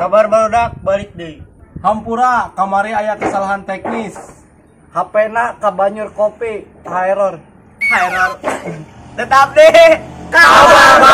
Kabar barudak balik deui. Hampura, kamari aya kesalahan teknis. HP-na kabanyur kopi, error. Error. Tetap deh. Kabar.